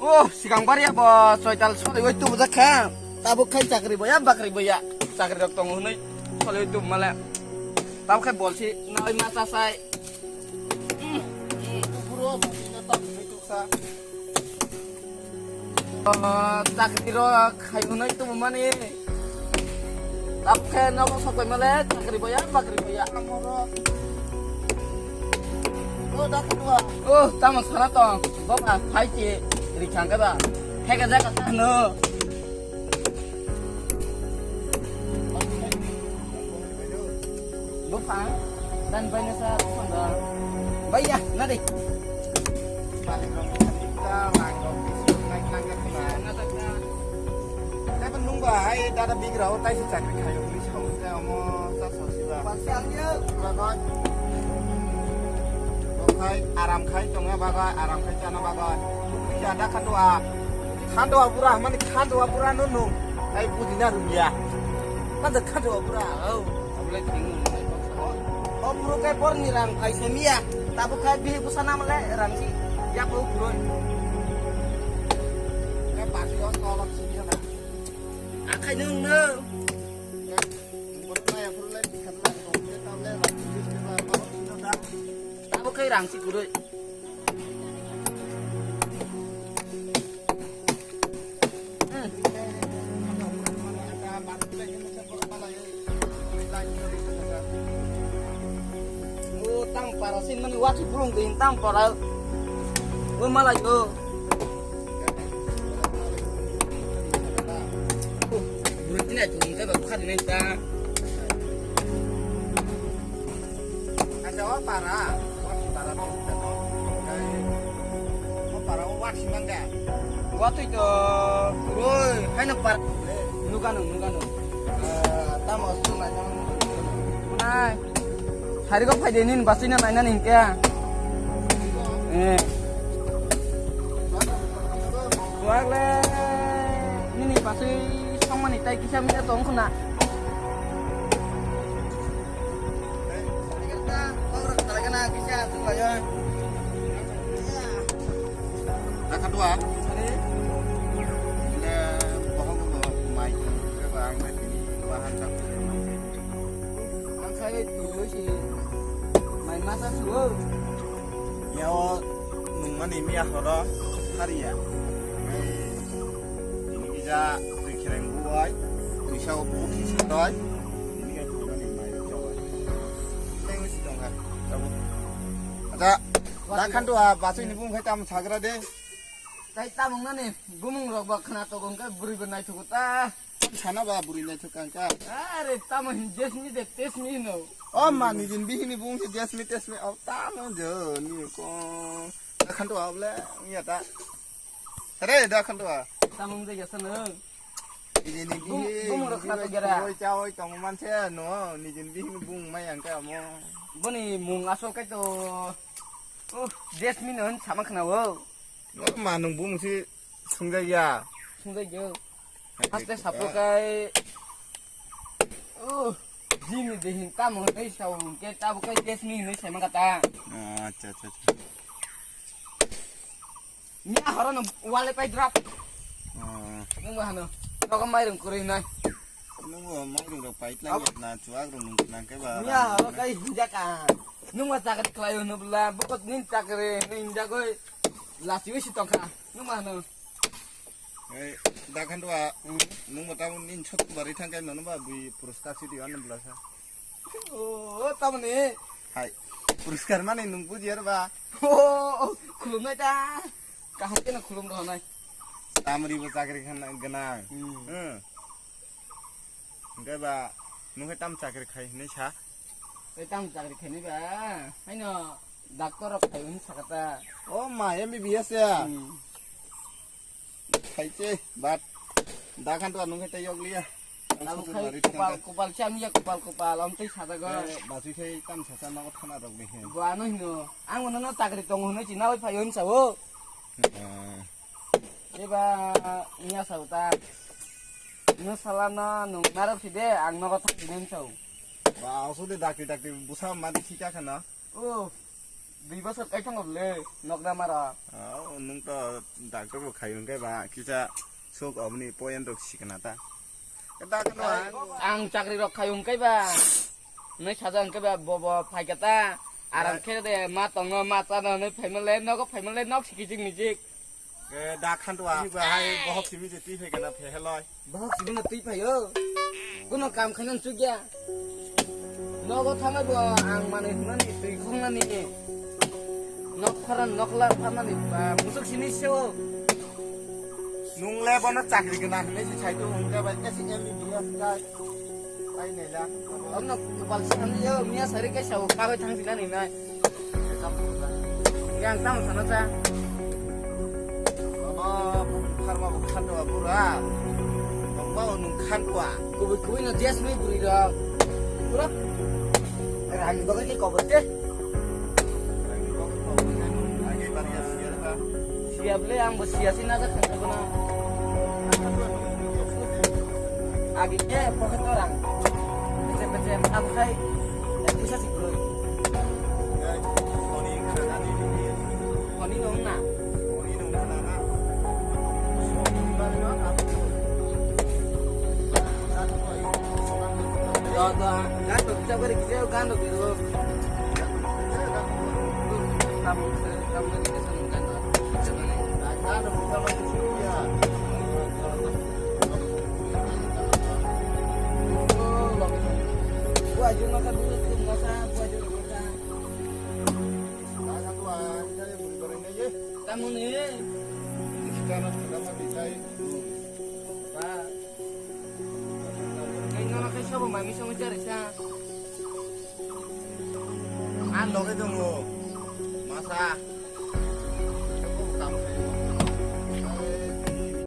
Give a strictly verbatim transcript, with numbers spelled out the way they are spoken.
Oh, sikang bari abo soital soli oi tubu jakha. Tabuk khai chakri boya, bakri boya. Chakri rok tongo hwnwi soli oi tubu male. Tabuk khai bolsi nai ma chasai. Buro bini tabuk khai tuksa. Oh, chakri rok khai hwnwi tubu mani. Tabuk khe nogo sok bai male chakri boya, bakri boya. Amoro. O, da khe dua. O, tamo sana tong. Boba, phai chi ri khang ka ba. Thega jaga ta no. Buphang, dan baina sa buphang da. Baiya, na de. Taibo nungba hai dada bigra o taisi chakri khayo hwnwi sao se omo cha sao siba. Bakhai aram khai tongna bagwi, aram khai chana bagwi. Ya da khandwa. Khandwa bura mani khandwa bura no nung. Ai bujina ruya. Kada khandwa bura. Au. Abulai thengno nai kok sa. O buru kai borni rang khai se miya. Tabuk khai bihi busa namle rang si. Ya buru buroi. Kai pasi o tolok si miya na. Akhai nung no. Buru na ya buru lai bihan na. Tabuk kai rang si buroi. O tam para sin mani wati burung din tam para. O malai o. Burung tinai tu kai ba khadi nai ta. Acha o para, o para to, o para o wak simang da. Watui to, roi, haino par, nugano, nugano. Tamo sunai. Nai. Hari ko phai de nin basina nai nani ke. Eh. Wak le nini basui songmani tai kisa misa tong khuna. Nakha dua. Ini bohong bohong mai. Coba ang tadi bahan tak. Ang saya dulu sih main masa dulu. Yao nungmani miya horo hariya. Ini bisa tui kereng buai, bisa buki satoi. Ini kan nungmani mai jawai. Tengwi si dong ha. Ada. Da khandu ha basui ni bung khai tam sagra de. Tai tamung nani bumung rok ba khana to gong kai buri ba nai thugo ta. Sana ba buri nai thuk kang ka. Are tamo hin jesmi de tesmi no. O ma ni jin bihini bung si jesmi tesmi o tamo jo ni ko. Da khandu ha ble ya ta. Re da khandu ha. Tamung de ya sana. Ini ni bung bung rok khana to gera. Oi cha oi tong man se no ni jin bihini bung mai ang ka mo. Boni mung asol kai to. Oh, jesmi no sama khana wo. Ma nung bumung si sungjak ya. Sungjak ya. Haste sapo kai. Oh, jini de hin tamo hinwi sao ke tabo kai jesmi hinwi saima kata. Oh, acha acha acha. Nya horo no wale pai drop. Oh. Nung ba hano. Rogo mai rung kuri nai. Nung ba mai rung rok pai tlang na chuak rung nung tlang ke ba. Nya horo kai hinjaka. Nung ba chakri khlai hwnwi bwla bokot nin chakri hinjagoi. Lasi wi si tongkha. Nung ma hano. Ei, da khan dua. Hmm. Nung ma tabuk nin chot bari thang kai mano ba bui puraskar si diwan bla sa. Oh, tamni. Hai. Puraskar mani nung buji ar ba. Oh, khulum nai ta. Kaham kena khulum ro nai. Tamri bo chakri khan gana. Hmm. Hmm. Hingke ba, nung khe tam chakri khai hinwi sa? Tei tam chakri khainai ba? Haino doctor rok khai hwnwi sakha ta. O ma, M B B S ya? Hmm. Khai che, but da khan to nung khe tei yok liya. Ang abo sutur khai bari kopal, thangkha. Kopal chang ya, kopal, kopal, amtwi sajago. Eh, basui khai tam sasa nogo thana rok de he. Bo ano hino, ang bono no chakri tongo hwnwi china bai phai hwn sao. Eh. Eba nya sao ta. No sala no nung narok si de, ang nogo thang si nai sao. Ba, oso de dakti dakti busa ma di sika khana. Oh. Dui bosor kai thango le, nokna mara. Oh, nung to doctor bo khai hwnkhe ba, kisa sok oboni poyan rok sikna ta. Kata kano ang. Ang chakri rok khai hwnkhe ba. Nai saja hwnkhe ba, bo bo phai kata. Aram khe de, ma tongo, ma chano, nai phaima le, nogo phaima le, nok siki jik ni jik. Eh, da khan to a. Ba hai bohok simi je twi phai kana phe heloi. Bohok simi no twi phai o. Kuno kam khaina chukya. Nogo thangai bo ang mani hwnani twi khongnani. Nok pharan nok lar pharnani ba musuk simi seo. Nung le bono chakri gana hwnwi se sai tu hwnga bai kasi M B B S kai. Ai nela. Amno kupal sani yo miya sari kai sao kabai thang sinani nai. Yang tamo sana cha. Mama pharma bo khan do bura. Mama nung khan kwa. Kubui kubui no jas mi buri rok. Bura. Rang do ke kobo te. Siap le ang bo siasi na jak khan ko na. Agi ke pocket orang. Pece pece am khai. Bisa sih bro. Koni nong na. Do do, gan do bisa beri kisa gan do biro. Kamu kamu ni kisa nong gan do. Bisa mana? Gan do bisa mana? Buat jumlah kan dulu tu masa buat jumlah masa. Tamoni. Ba. Nai nono khe sobo mami songwi charisa. Ang loge tongo. Masa.